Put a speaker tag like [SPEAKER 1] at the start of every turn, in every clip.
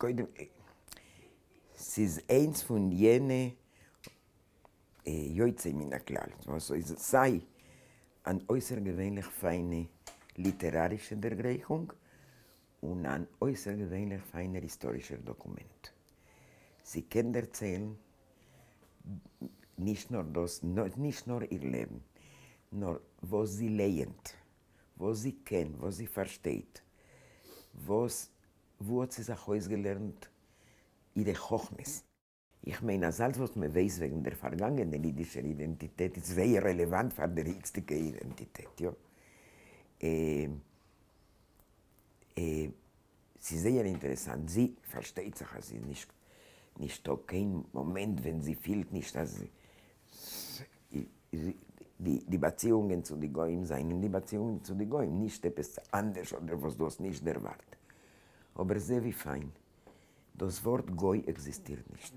[SPEAKER 1] קודם, ס'איז איינס פון יענע יוצא מן הכלל, וואס איז סיי אן אויסערגעווענליך פיינע ליטערארישע דערגרייכונג, און אן אויסערגעווענליך פיינער היסטארישער דאקומענט. זי קען דערציילן נישט נאר דאס, נישט נאר איר לעבן, נאר וואס זי לייענט, וואס זי קען, וואס זי פארשטייט, וואס, וואו האט זי זיך אויסגעלערנט אירע חכמות. איך מיין אז אלץ וואס מען ווייסט וועגן דער פארגאנגענער אידישער אידענטיטעט איז זייער רעלעוואנט פאר דער איצטיגער אידענטיטעט, יא. ס'איז זייער אינטערעסאנט, זי, פארשטייט זיך אז ס'איז נישט נישטא קיין מאמענט ווען זי פילט נישט אז די באציאונגען צו די גוים זענען די באציאונגען צו די גוים, נישט עפעס אנדערש אדער וואס דו האסט נישט דערווארט. אבער זע ווי פיין, דאס ווארט גוי עקזיסטירט נישט.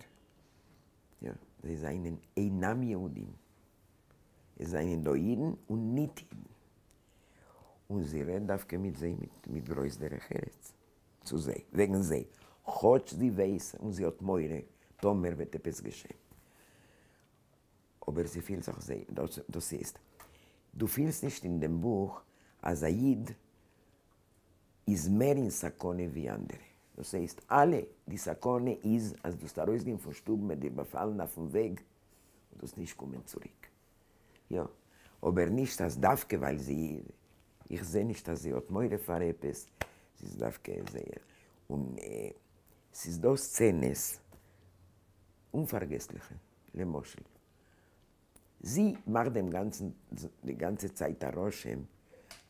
[SPEAKER 1] יא, זיי זענען אינם יהודים. עס זענען דא אידן און ניט אידן. און זי רעדט דווקא מיט זיי מיט גרויס דרך ארץ צו זיי, וועגן זיי, כאטש זי ווייס און זי האט מורא טאמער וועט עפעס געשען. אבער זי פילט זיך זיי, דאס הייסט, דו פילסט נישט אין דעם בוך אז א איד איז מער אין סכנה ווי אנדערע. דאס הייסט, אלע, די סכנה איז אז דו וועסט ארויסגיין פון שטוב מ'וועט דיר באפאלן אויפן וועג און דו וועסט נישט קומען צוריק. יא, אבער נישט אז דווקא ווייל זי, איך זע נישט אז זי האט מורא פאר עפעס, זי איז דווקא זייער, און ס'איז דא סצענעס אומפארגעסליכע, למשל, זי מאכט דעם גאנצן, די גאנצע צייט א רושם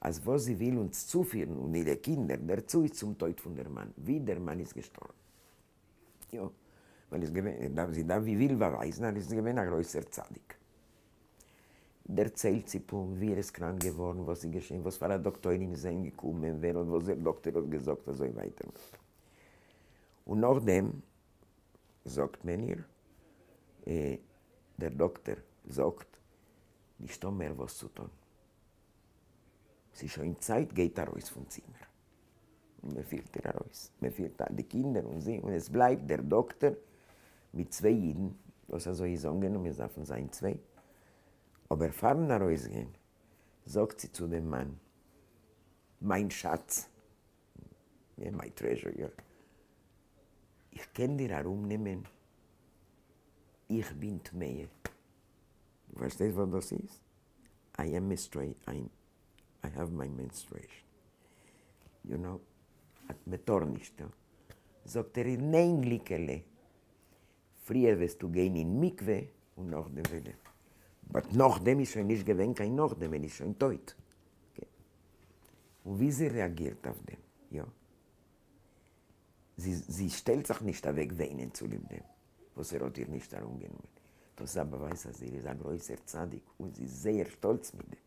[SPEAKER 1] אז וואס זי וויל אונז צופירן און אירע קינדער דערצו איז צום טויט פון דער מאן, ווי דער מאן איז געשטארבן. יא, ווייל איז געווען, זי דארף ווי וויל באווייזן אז ער איז געווען א גרויסער צדיק. דערציילט זי פונקט ווי ער איז קראנק געווארן, וואס איז געשען, וואס פאר א דאקטוירים זענען געקומען, ווער האט וואס דער דאקטער האט געזאגט, אזוי ווייטער. און נאכדעם זאגט מען איר, דער דאקטער זאגט, נישטא מער וואס צו טון, ס'איז שוין צייט, גייט ארויס פון צימער. און מען פירט איר ארויס, מען פירט די קינדער און זי, און עס בלייבט דער דאקטער מיט צוויי אידן, וואס אזוי איז אנגענומען עס דארפן זיין צוויי, אבער פארן ארויסגיין זאגט זי צו דעם מאן, מיין שאץ, my treasure, יא, איך קען דיר ארומנעמען, איך בין טמאה. דו פארשטייסט וואס דאס איז? I am menstruating, I have my menstruation, you know, מען טאר נישט, זאגט ער איר, ניין גליקעלע, פריער וועסטו גיין אין מקווה און נאכדעם וועל איך, but נאכדעם איז שוין נישט געווען קיין נאכדעם, ער איז שוין טויט. און ווי זי רעאגירט אויף דעם, יא, זי זי שטעלט זיך נישט אוועק וויינען צוליב דעם וואס ער האט איר נישט ארומגענומען, דאס איז א באווייז אז ער איז א גרויסער צדיק און זי איז זייער שטאלץ מיט דעם.